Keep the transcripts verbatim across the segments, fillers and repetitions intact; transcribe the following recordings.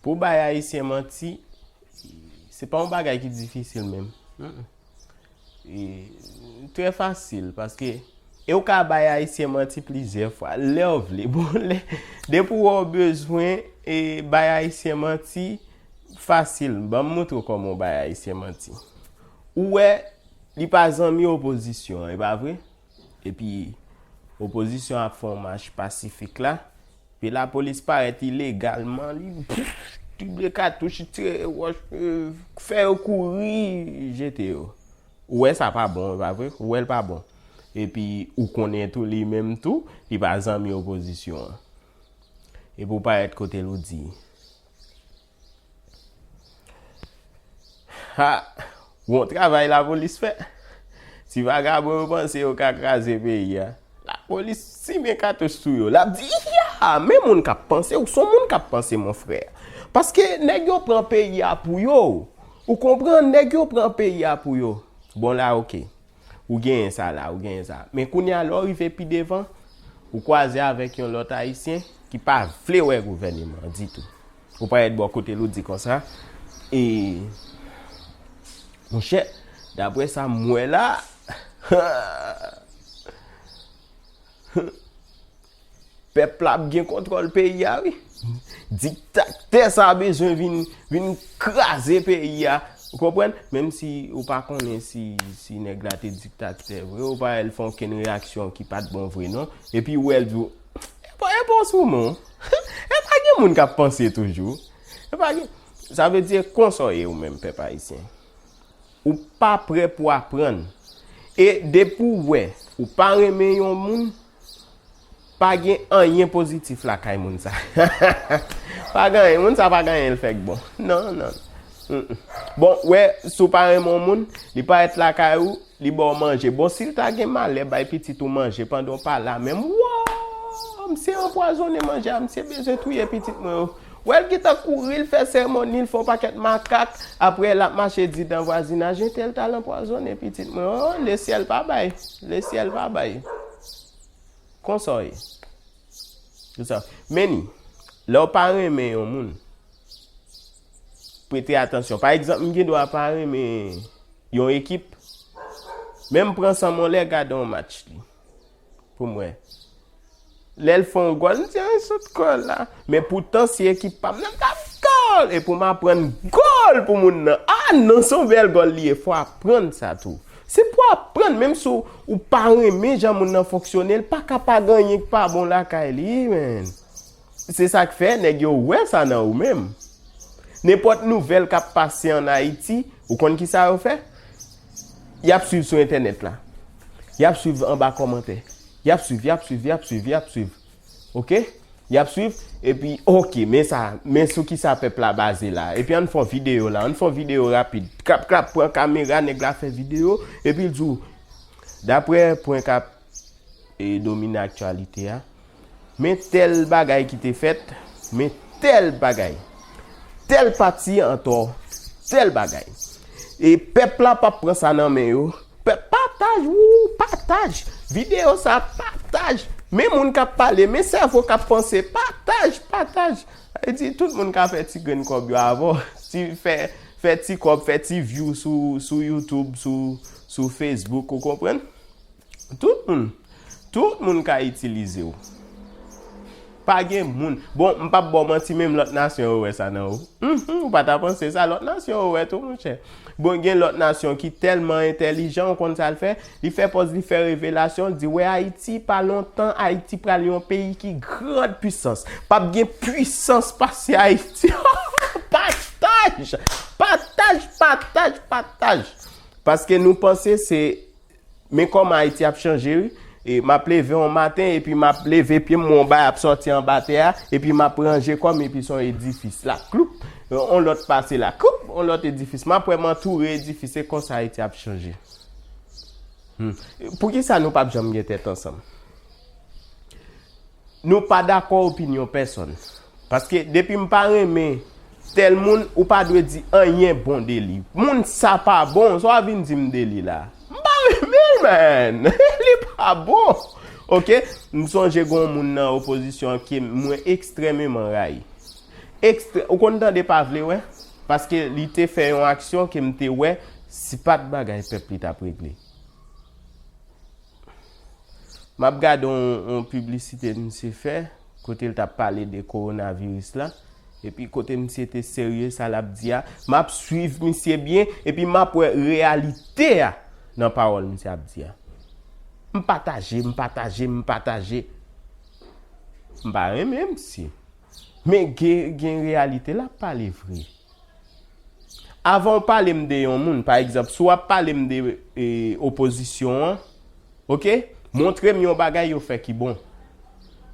Pou bay Ayisyen manti, se pa yon bagay ki difisil menm. Mm-mm. E, trè fasil, paske, e ou ka bay Ayisyen manti plizyè fwa, lè w vle. Bon, lè, depi w wè w bezwen e bay Ayisyen manti, fasil. Ban m montre w kòman w bay Ayisyen manti. Ou wè, li pa zanmi opozisyon an, e pa vre? Epi, opozisyon ap fè yon mach pasifik la. Epi lapolis parèt ilegalman, li pff, dible katouch, tire wòch, euh, fè yo kouri, jete yo. Ou wè sa pa bon, e pa vre? Ou wè l pa bon. Epi, ou konnen tou, li menm tou, li pa zanmi opozisyon an. Epi ou parèt kote l ou di, Ha! Bon travay lapolis fè. Ti vagabon yo panse yo ka kraze peyi a. Lapolis simen katouch sou yo. L ap di, ya! Men moun k ap panse, ou se yon moun k ap panse, mon frè. Paske nèg yo pran peyi a pou yo. Ou konprann? Nèg yo pran peyi a pou yo. Bon, la, oke. Ou genyen sa la, ou genyen sa. Men kounye a, lè w rive pi devan, ou kwaze avèk yon lòt Ayisyen ki pa vle wè gouvèneman an ditou. Ou parèt bò kote l, ou di konsa, e, monchè, daprè sa m wè la, pèp la ap gen kontwòl peyi a, wi. Diktaktè sa bezwen vin, vin kraze peyi a. Ou konprann? Menm si ou pa konnen si, si nèg la te diktaktè vre, ou pa wè l fè okenn reyaksyon ki pa t bon vre, non. Epi ou wè l di w, e pa, e pa w sou men w. E pa gen moun k ap panse toujou. E pa gen, sa vle di, konsa w ye ou menm, pèp ayisyen. Ou pa prè pou aprann. E depi w wè ou pa renmen yon moun, pa gen anyen pozitif lakay moun sa. Pa gen anyen, moun sa pa gen anyen l fè k bon. Non, non. Mm-mm. Bon, wè, si w pa renmen yon moun, li parèt lakay ou, li ba w manje. Bon, si l ta gen malè bay pitit ou manje pandan w pa la menm, wòò, misye anpwazonnen manje a, misye bezwen touye pitit mwen yo. Wè l gentan kouri, l fè seremoni, l fè yon pakèt makak, apre l ap mache di nan vwazinaj, entèl t al anpwazonnen pitit mwen. Oh, lesyèl pa bay, lesyèl pa bay. Konsa w ye. Konsa. Men ni, lè w pa renmen yon moun, prete atansyon. Pa egzanp, m gen dwa pa renmen yon ekip, men m pran san m yon lè gade yon match li. Pou m wè. Lè l fè yon gòl, m di, "Ay, sot gòl la." Men poutan, si ekip pa m nan, m t ap gòl! E pou m aprann gòl pou moun nan. Ah, non, se yon bèl gòl li ye. Fò aprann sa tou. Se pou aprann, menm si w, ou pa renmen jan moun nan fonksyone, l pa ka pa gen anyen k pa bon lakay li, man. Se sa k fè nèg yo wè sa nan ou menm. Nenpòt nouvèl k ap pase ann Ayiti, ou konn ki sa yo fè? Y ap swiv sou entènèt la. Y ap swiv anba kòmantè. Y ap swiv, y ap swiv, y ap swiv, y ap swiv. Oke? Y ap swiv, epi, oke, men sa, men sou ki sa pèp la baze la. Epi ann fè yon videyo la, ann fè yon videyo rapid. Krap, krap, pran kamera, nèg la fè videyo, epi l di w, daprè pwen k ap e domine aktyalite a. Men tèl bagay ki te fèt, men tèl bagay. Tèl pati antò, tèl bagay. E pèp la p ap pran sa nan men yo. Pèp, pataj, wou, pataj. Videyo sa, pataj. Men moun k ap pale, men sèvo k ap panse, pataj, pataj. Sa vle di, tout moun ka fè ti grenn kòb yo avè w. Ti fè, fè ti kòb, fè ti view sou, sou YouTube, sou, sou Facebook, ou konprann? Tout moun. Tout moun ka itilize w. Pa gen moun. Bon, m p ap ba w manti, menm lòt nasyon yo wè sa nan ou. Mhm, ou pa ta panse sa, lòt nasyon yo wè tou, monchè. Bon, gen lòt nasyon ki tèlman entèlijan, ou konn sa l fè? Li fè pòz, li fè revelasyon, li di, wè Ayiti, pa lontan, Ayiti pral yon peyi ki grand pwisans. P ap gen pwisans pase Ayiti. Pataj! Pataj, pataj, pataj! Paske nou panse se Men kòman Ayiti ap chanje, wi. E m ap leve yon maten, epi m ap leve pye m, yon bagay ap sòti anba tè a, epi m ap ranje kò m, epi se yon edifis la, kloup, yon lòt pase la, kloup, yon lòt edifis. M ap wè m antoure edifis, se konsa Ayiti ap chanje. Hmm. Poukisa nou p ap janm gen tèt ansanm? Nou pa dakò opinyon pèsonn. Paske depi m pa renmen tèl moun, ou pa dwe di anyen bon de li. Moun sa pa bon, sa w ap vin di m de li la? M pa renmen l, man! Li pa bon! Oke? M sonje gen yon moun nan opozisyon ke mwen ekstrèmeman rayi. ekstre, ou konn tande pa vle wè, paske li te fè yon aksyon ke m te wè, si pa t bagay pèp li t ap regle. M ap gade yon, yon piblisite misye fè, kote l t ap pale de kowonaviris la, epi kote misye te serye sa l ap di a, m ap swiv misye byen, epi m ap wè reyalite a nan pawòl misye ap di a. M pataje, m pataje, m pataje. M pa renmen misye. Men gen, gen reyalite l ap pale vre. Avan w pale m de yon moun, pa egzanp, si w ap pale m de e, opozisyon an, oke, montre m yon bagay yo fè ki bon.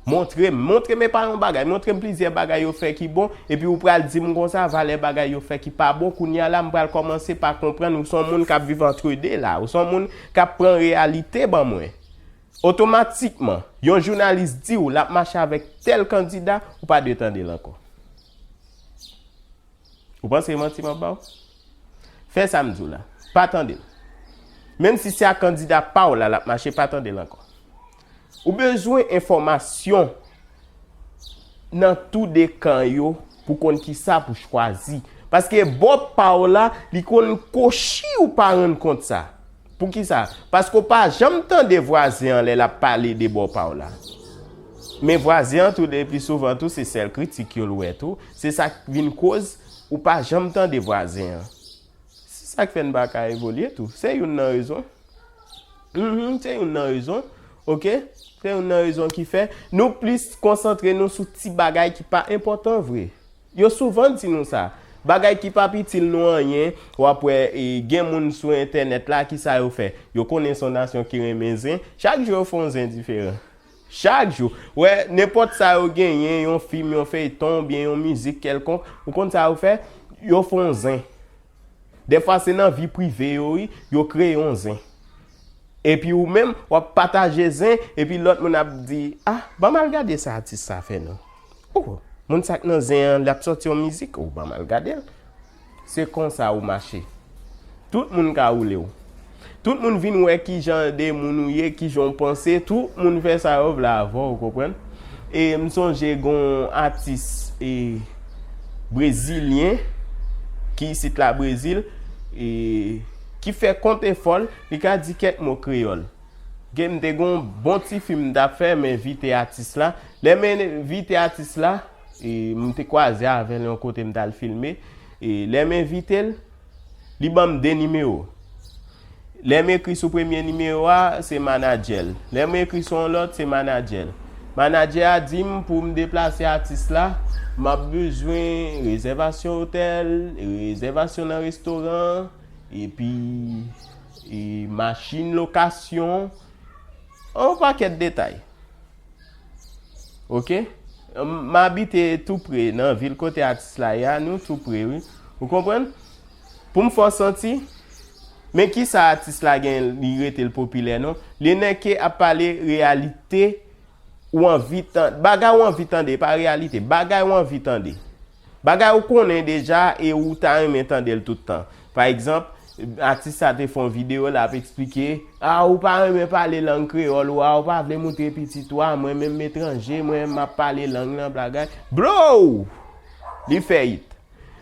Montre m, montre m e pa yon bagay, montre m plizyè bagay yo fè ki bon, epi ou pral di m konsa, valè bagay yo fè ki pa bon, kounye a la, m pral kòmanse pa konprann ou se yon moun k ap viv antre de la, ou se yon moun k ap pran reyalite ban mwen. Otomatikman, yon jounalis di w l ap mache avèk tèl kandida, ou pa dwe tande l ankò. Ou panse e manti m ap ba w? Fè sa m di w la. Pa tande l. Menm si se ak kandida pa w la l ap mache, pa tande l ankò. Ou bezwen enfòmasyon nan tou de kan yo pou konn kisa pou chwazi. Paske bò pa w la, li konn kochi ou pa rann kont sa. Poukisa? Paske w pa janm tande vwazen an lè l ap pale de bò pa w la. Men vwazen an tou, le pli souvan tou, se sèl kritik yo l wè tou. Se sa k vin koz ou pa janm tande vwazen an. Se sa k fè n pa ka evolye tou. Se youn nan rezon. Mhm, se youn nan rezon. Oke? Se youn nan rezon ki fè nou plis konsantre nou sou ti bagay ki pa enpòtan vre. Yo souvan di nou sa. Bagay ki p ap itil nou anyen, w ap wè e, gen moun sou entènèt la, ki sa yo fè? Yo konnen se yon nasyon ki renmen zen. Chak jou yo fè yon zen diferan. Chak jou. Wè, nenpòt sa yo genyen, yon fim, yon feyton, oubyen yon mizik kèlkonk, ou konn sa yo fè? Yo fè yon zen. Dèfwa se nan vi prive yo, wi, yo kreye yon zen. Epi ou menm, w ap pataje zen, epi lòt moun ap di, ah, ban m al gade sa atis sa fè non. Oh, moun sa k nan zen an, l ap sòti yon mizik, oh, ban m al gade l. Se konsa ou mache. Tout moun ka woule w. Tout moun vin wè kijan de moun ou ye, kijan w panse, tout moun fè sa yo vle avè w, ou konprann? E m sonje gon atis e, brezilyen ki isit la Brezil e ki fè kont efò l, li ka di kèk mo kreyòl. Gen, m te gon bon ti fim m t ap fè, m envite atis la. Lè m envite atis la, e, m te kwaze avè l yon kote m t al filme. E, lè m envite l, li ban m de nimewo. Lè m ekri sou premye nimewo a, se manadjè l. Lè m ekri sou yon lòt, se manadjè l. Manadjè a di m pou m deplase atis la, m ap bezwen rezèvasyon otèl, rezèvasyon nan restoran, epi e machin lokasyon, yon pakèt detay. Oke? M abite tou pre nan vil kote atis la ye a, nou tou pre, wi. Ou konprann? Pou m fè w santi, men kisa atis la gen li rete l popilè non? Li nèke ap pale reyalite ou anvi tande. Bagay ou anvi tande, pa reyalite. Bagay ou anvi tande. Bagay ou konnen deja e ou ta renmen tande l tout tan. Pa egzanp, atis sa te fè yon videyo, l ap eksplike, a, ou pa renmen pale lang kreyòl ou a, ou pa vle montre pitit ou a, mwen menm etranje, mwen m ap pale lang nan bagay. Bro! Li fè it.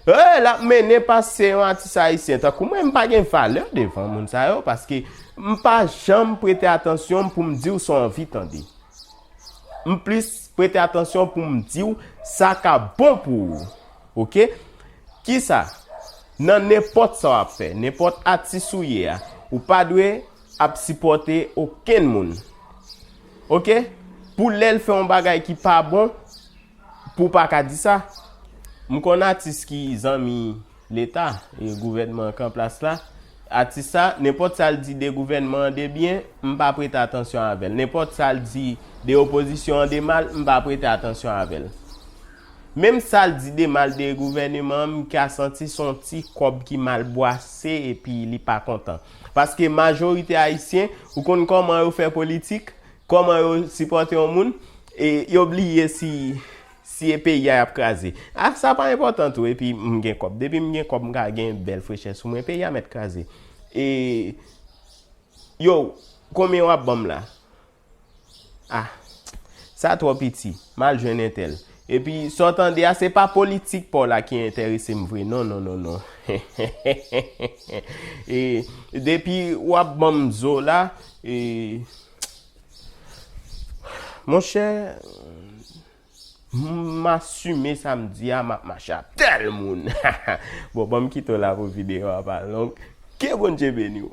E, l ap mennen pase yon atis ayisyen. Tankou mwen, m pa gen valè devan moun sa yo, paske m pa janm prete atansyon pou m di w sa w anvi tande. M plis prete atansyon pou m di w sa k ap bon pou ou. Oke? Kisa? Nan nenpòt sa w ap fè, nenpòt atis ou ye a, ou pa dwe ap sipòte okenn moun. Oke? Pou lè l fè yon bagay ki pa bon, pou w pa ka di sa. M konn atis ki zanmi Leta, e gouvènman k an plas la, atis sa, nenpòt sa l di de gouvènman an de byen, m pa prete atansyon avè l. Nenpòt sa l di de opozisyon an de mal, m pa prete atansyon avè l. Menm sa l di de mal de gouvènman an, m ka santi se yon ti kòb ki mal bwase epi li pa kontan. Paske majorite ayisyen, ou konn kòman yo fè politik, kòman yo sipòte yon moun, e yo bliye si si e peyi a y ap kraze. A, sa pa enpòtan tou, epi m gen kòb. Depi m gen kòb, m ka gen bèl frechè sou mwen, peyi a mèt kraze. E, yo, konbyen w ap ban m la? A, sa twò piti, m al jwenn entèl. Epi sa w tande a, se pa politik pa w la ki enterese m vre, non, non, non, non. E depi w ap ban m zo la, e monchè, m asime sa m di a, m ap mache ak tèl moun. Bon, ban m kite w la pou videyo a pa long. Ke Bondye beni w.